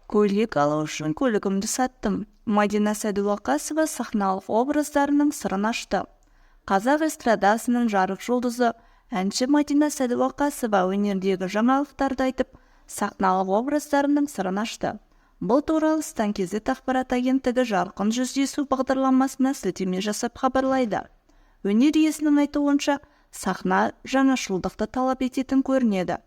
Көйлек алу үшін көлігімді саттым. Мадина Сәдуақасова сахналық образдарының сырын ашты. Қазақ эстрадасының жарық жұлдызы, әнші Мадина Сәдуақасова өнердегі жаңалықтарды айтып, сахналық образдарының сырын ашты. Бұл туралы Стан kz ақпарат агенттігі «Жарқын жүздесу» бағдарламасына сілтеме жасап хабарлайды. Өнер иесінің айтуынша, сахна жаңашылдықты талап ететін көрінеді.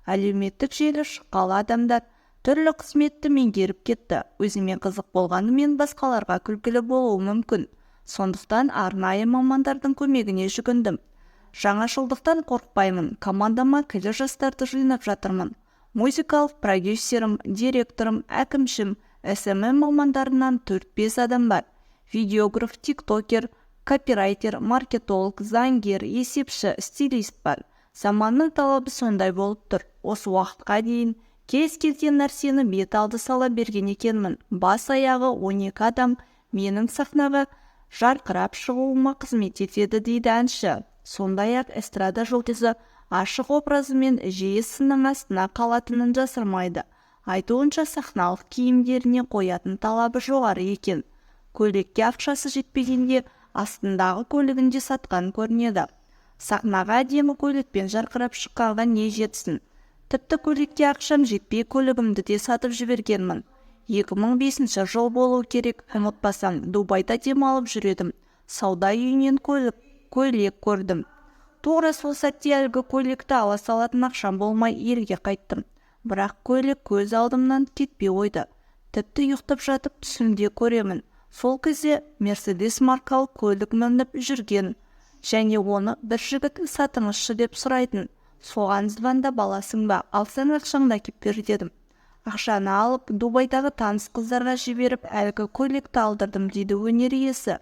Әлеуметтік желі шыққалы адамдар түрлі қызметті меңгеріп кетті. Өзіме қызық болғанымен, басқаларға күлкілі болуы мүмкін. Сондықтан арнайы мамандардың көмегіне жүгіндім. Жаңашылдықтан қорықпаймын. Командама кілі жастарды жинап жатырмын. Музыкалық продюсерім, директорым, әкімшім, СММ мамандарынан 4-5 адам бар. Видеограф, тиктокер, копирайтер, маркетолог, заңгер, есепші, стилист бар. Заманның талабы сондай болып тұр. Осы уақытқа дейін кез келген нәрсені бет алды сала берген екенмін. Бас аяғы 12 адам менің сахнаға жарқырап шығуыма қызмет етеді, дейді әнші. Сондай-ақ эстрада жұлдызы ашық образымен жиі сынның астына қалатынын жасырмайды. Айтуынша, сахналық киімдеріне қоятын талабы жоғары екен. Көйлекке ақшасы жетпегенде, астындағы көлігін де сатқан көрінеді. Сахнаға әдемі көйлекпен жарқырап шыққанға не жетсін? Тіпті көйлекке ақшам жетпей, көлігімді де сатып жібергенмін. 2005 жыл болу керек, ұмытпасам, Дубайда демалып жүр едім. Сауда үйінен көлік, көйлек көрдім. Тура сол сәтте әлгі көйлекті ала салатын ақшам болмай, елге қайттым. Бірақ көйлек көз алдымнан кетпей қойды. Тіпті ұйықтап жатып түсімде көремін. Сол кезде Мерседес маркалы көлік мініп жүрген және оны бір жігіт сатыңызшы деп сұрайтын. Соған звондап, «Аласың ба? Алсаң, ақшаңды әкеп бер» дедім. Ақшаны алып, Дубайдағы таныс қыздарға жіберіп, әлгі көйлекті алдырдым, дейді өнер иесі.